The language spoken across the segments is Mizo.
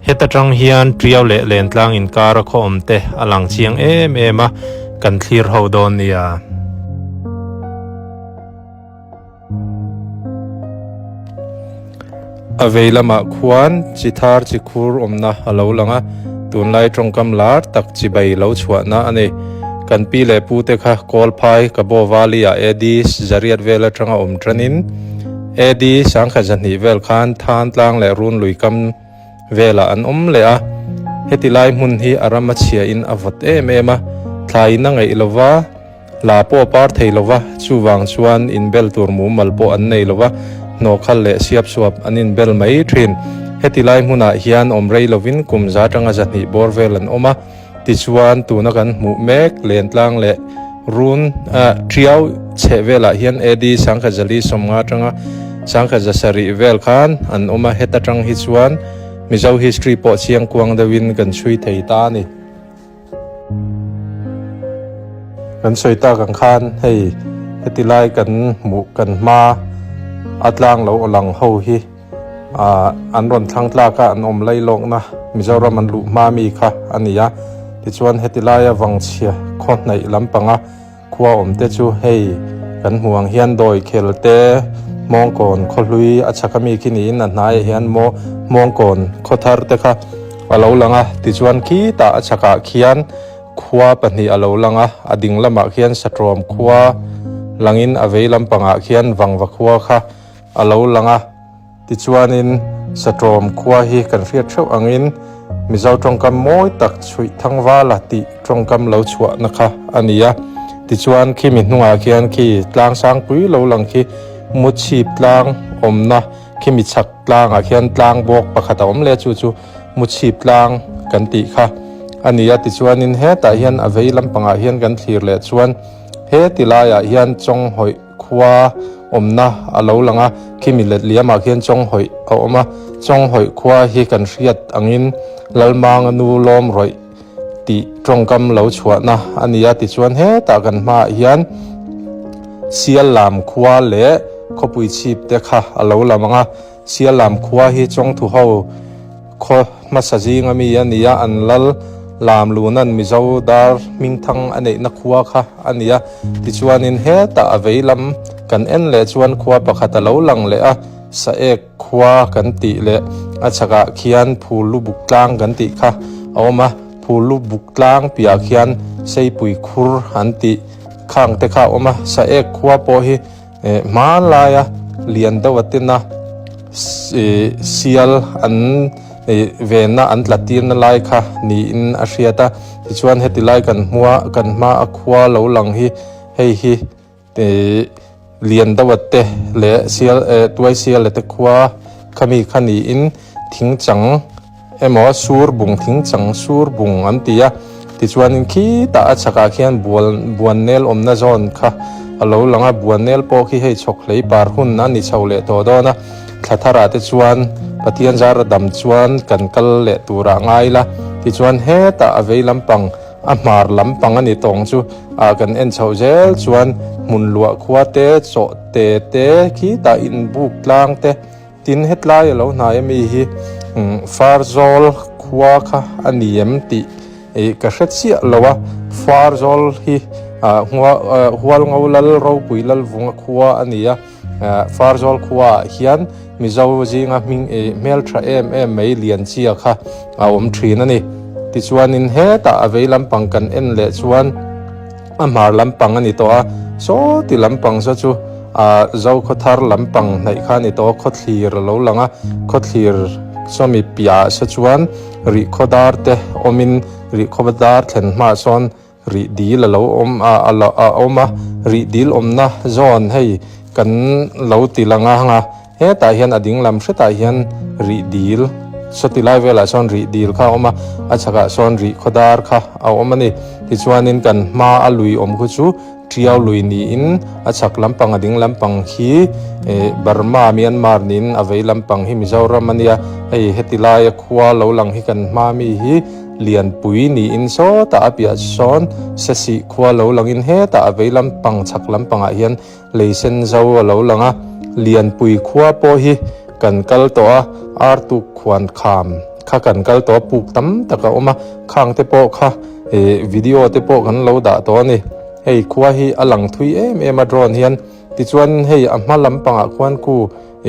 Heta tang hian Tiau leh Lentlang inkar a khaw awm te a lang chiang em em a, kan thlir ho dawn nia. A vei lamah khuan chi thar chi khur awmna a lo lang a, tunlai tawngkam lar tak chibai lo chhuahna a ni. Kan pi leh pu te kha Kawlphai, Kabaw Valley ah AD zariat vel atanga awm tanin AD sangkhat zahnih vel khan Thantlang leh Runlui kam velah an awm leh a. Heti lai hmun hi a ram a chhia in a vawt em em a, thlaiin a ngeih lova, Hla pawh a par thei lo va, chuvang chuan inbel tur mumal pawh an nei lo va, hnawhkhal leh siapsuap an inbel mai thin. Heti lai hmunah hian awm rei lovin kum za atanga zahnih bawr vel an awm a, tichuan tuna kan hmuh mek Lentlang leh Run Tiau chheh velah hian AD sangkhat zali sawmnga atanga sangkhat zasarih vel khan an awm a, heta tang hi chuan Mizo history pawh chiangkuang deuhin kan chhui thei ta a ni. Kan sawi tak ang khan hei heti lai kan hmuh kan hma a tlang lo aw lang ho hi ah an rawn thlang tlak a an awm lai lawkna Mizoram an luh hma mi kha a ni a tichuan heti laia vangchhia khaw hnaih lampanga Khua awm te chu hei kan hmuh ang hian dawi khel te Hmawngkawn khawhlui a chhak ami khi niin a hnaiah hian maw Hmawngkawn khawthar te kha a lo lang a tichuan khitah a chhakah khian khua pahnih a lo lang a a ding lamah khian Satrawm khua langin a vei lampangah khian Vangva khua kha a lo lang a. Tichuanin Satrawm khua hi kan hriat theuh angin Mizo tawngkam mawi tak chhuih Thangvala tih tawngkam lo chhuahna kha a ni a. Tichuan khimi hnungah khian khi tlang sangpui lo lang khi Muchhip tlang awmna khimi chhak tlangah khian tlang bawk pakhat a awm leh a chu chu Muchhip tlang kan tih kha a ni a. Tichuanin hetah hian a vei lampangah hian kan thlir leh chuan he ti laiah hian Chawnghawih Khua awmna a lo lang a, khimi let liamah khian Chawnghawih a awm a, Chawnghawih khua hi kan hriat angin Lalmanga nu lawm rawih tih tawngkam lo chhuahna a ni a, tichuan hetah kan hmaah hian Siallam khua leh khawpui chhip te kha a lo lam ang a, Siallam khua hi Chawngthu ho Khaw hmasa zinga mi a ni a, an lal lam lunan Mizo dar hmingthang a neihna khua kha a ni a. Tichuanin hetah a vei lam kan en leh chuan khua pakhat a lo lang leh a, Saek khua kan tih leh a chhakah khian Phullu buk tlang kan tih kha a awm a, Phullu buk tlang piah khian Seipui khur an tih khang te kha a awm a, Saek khua pawh hi Hmanlaia lian deuh a tina sial an venna an tla tirna lai kha niin a hriat a, tichuan heti lai kan hmua kan hma a khua lo lang hi hei hi lian deuh a te leh sial tuai sial te khua khami kha niin thingchang Emaw sur bung thing chang sur bung an ti a, tichuanin khitah a chhakah khian bual buannel awmna zawn kha a lo lang a, buannel pawh khi hei chhawk hlei par hun a ni chho leh tawh dawn a, thla tharah te chuan Pathian zara dam chuan kan kal leh turah ngai la, tichuan hetah a vei lampang a hmar lampang a ni tawng chu ah kan en chhoh zel chuan hmun luah khua te chawh te te khitah inbuk tlang te. Tin, hetlai a lo hnai ami hi Farzawl khua kha a ni em tih ka hre chiah lo a, Farzawl hi Hualngo Lal Ropui Lalvunga khua a ni a, Farzawl khua ah hian Mizo zinga hming hmeltha em em mai Lianchia kha a awm thin a ni. Tichuanin hetah a vei lampang kan en leh chuan, A hmar lampang a ni tawh a, saw ti lampang saw chu ah Zokhawthar lampang hnaih kha a ni tawh a, khawthlir a lo lang a, khawthlir sawmi piahah saw chuan rihkhaw dar te awmin rihkhaw dar thlen hmaah sawn rih dil a lo awm a a lo a awm a, rih dil awmna zawn hei kan lo ti lang a. Hetah hian a ding lam hretah hian rih dil, sawti lai velah sawn rih dil kha a awm a, a chhakah sawn rih khawdar kha a awm a ni. Tichuanin kan hma a lui awm khu chu Tiau lui niin a chhak lampang a ding lampang hi Burma, Myanmar niin a vei lampang hi Mizoram a nia. Hei heti laia khua lo lang hi kan hma mi hi Lianpui niin sawtah a piah sawn Sesih khua lo langin hetah a vei lampang chhak lampangah hian Lei sen zo a lo lang a, Lianpui khua pawh hi kan kal tawh a, Artuk khuan kham kha kan kal tawh a puk tam tak a awm a khang te pawh kha ih video te pawh kan lo dah tawh a ni hei khua hi a lang thui em em a drone hian tichuan hei a hma lampangah khuan khu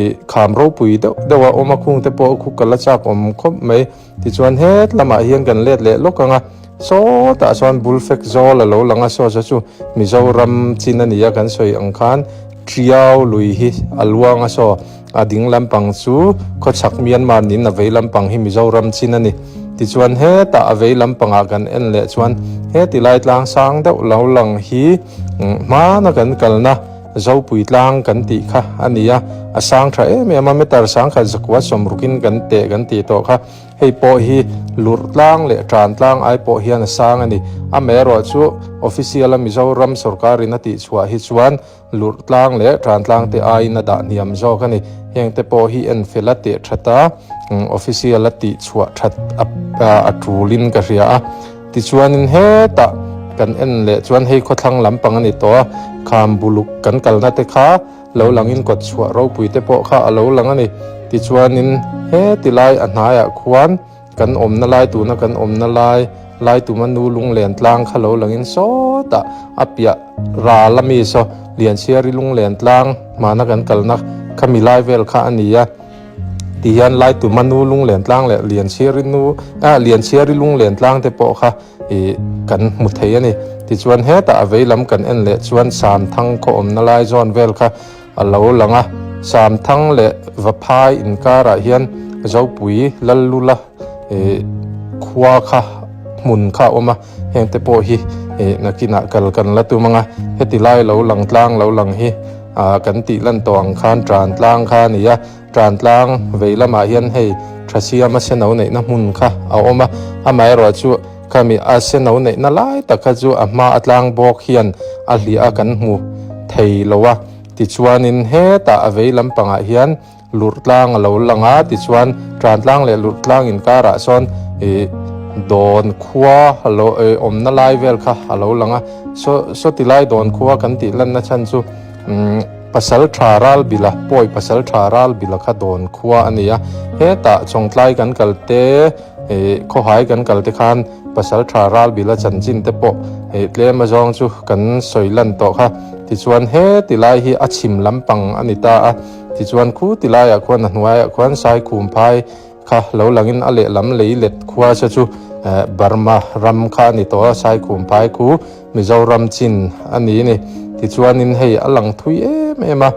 ih kham ropui deuh deuh a awm a khung te pawh khu kal a chak awm khawp mai. Tichuan het lamah hian kan let leh lawk ang a, sawtah chuan Bulfek zawl a lo lang a, saw saw chu Mizoram chin a ni a kan sawi ang khan Tiau lui hi a luang a saw, a ding lampang chu khawchhak Myanmar niin a vei lampang hi Mizoram chin a ni. Tichuan hetah a vei lampangah kan en leh chuan heti lai tlang sang deuh lo lang hi hmana kan kalna Zopui tlang kan tih kha a ni a, a sang tha em em a, meter sangkhat zakua sawmrukin kan teh kan tih tawh kha. Hei pawh hi lurh tlang leh tan tlang ai pawh hian a sang a ni. Amaherawh chu official a Mizoram sorkarin a tih chhuah hi chuan lurh tlang leh tan tlang te aiin a dah hniam zawk a ni. Heng te pawh hi en fel a teh that a, official a tih chhuah that a tulin ka hria a. Tichuanin hetah kan en leh chuan hei khawthlang lampang a ni tawh a, kham buluk kan kalna te kha lo langin kawt chhuah ropui te pawh kha a lo lang a ni. Tichuanin heti lai a hnaiah khuan kan awmna lai tuna kan awmna lai Laituma nu lunglen tlang kha lo langin sawtah a piah ral ami saw Lianchhiari lunglen tlang hmana kan kalna khami lai vel kha a ni a. Ti hian Laituma nu lunglen tlang leh Lianchhiari nu ah Lianchhiari lunglen tlang te pawh kha ih kan hmu thei a ni. Tichuan hetah a vei lam kan en leh chuan Samthang khaw awmna lai zawn vel kha a lo lang a. Samthang leh Vaphai inkarah hian Zopui Lallula ih khua kha hmun kha a awm a. Heng te pawh hi ih nakinah kal kan la tum ang a. Heti lai lo lang tlang lo lang hi. Ah kan tih lan tawh ang khan tan tlang kha a ni a, tan tlang vei lamah hian hei tha siama seno neihna hmun kha a awm a, amaherawh chu khami a seno neihna lai tak kha chu a hma a tlang bawk hian a hliah a kan hmu thei lo a, tichuanin hetah a vei lampangah hian lurh tlang a lo lang a, tichuan tan tlang leh lurh tlang inkarah sawn ih dawn khua a lo ih awmna lai vel kha a lo lang a, saw sawti lai dawn khua kan tih lanna chhan chu umm pasal tha ral bila pawi pasal tha ral bila kha dawn khua a ni a, hetah chawngtlai kan kal te ih khawhai kan kal te khan pasal tha ral bila chanchin te pawh ih tlem azawng chu kan sawi lan tawh kha, tichuan heti lai hi a chhim lampang a ni ta a. Tichuan khu ti laiah khuan a hnuaiah khuan Saikhum phai kha lo langin a lehlam lei let khua se chu Burma ram kha a ni tawh a, Saikhum phai khu Mizoram chin a ni ni. Tichuanin hei a lang thui em em a,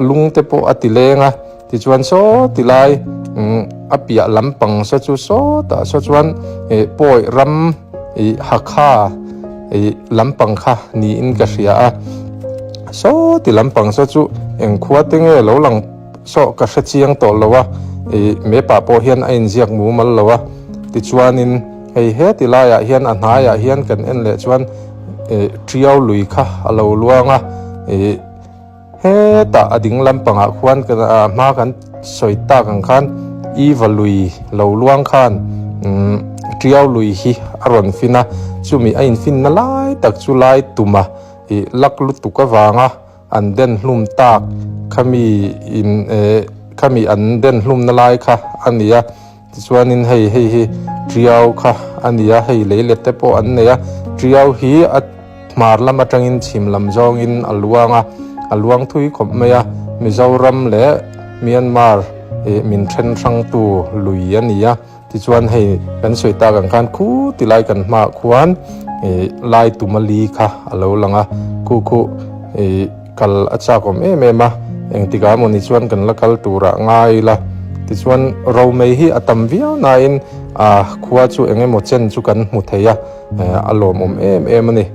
lung te pawh a ti leng a, tichuan saw ti lai a piah lampang saw chu sawtah saw chuan pawi ram Hakha lampang kha niin ka hria a, saw ti lampang saw chu eng khua te nge lo lang saw ka hre chiang tawh lo a, ih map ah pawh hian a inziak mumal lo a, tichuanin hei heti laiah hian a hnaiah hian kan en leh chuan ih Tiau lui kha a lo luang a, ih. Hetah a ding lampangah khuan kan a hma kan sawi tak ang khan Eva lui lo luang khan umm Tiau lui hi a rawn fin a, chumi a infinna lai tak chu lai tuma ih lak lutuk avanga an den hlum tak khami in eh khami an den hlumna lai kha a ni a. Tichuanin hei hei hi Tiau kha a ni a, hei leilet te pawh an nei a, Tiau hi a hmar lam atangin chhim lam zawngin a luang a, a luang thui khawp mai a, Mizoram leh Myanmar ih min then hrangtu lui a ni a, tichuan hei kan sawi tak ang khan khu ti lai kan hmaah khuan ih lai tumali kha a lo lang a, khu khu ih. Kal a chak awm em em a, engtikah emawni chuan kan la kal turah ngai ila. Tichuan romei hi a tam viau nain a khua chu eng emaw chen chu kan hmu thei a, a lawmawm em em a ni.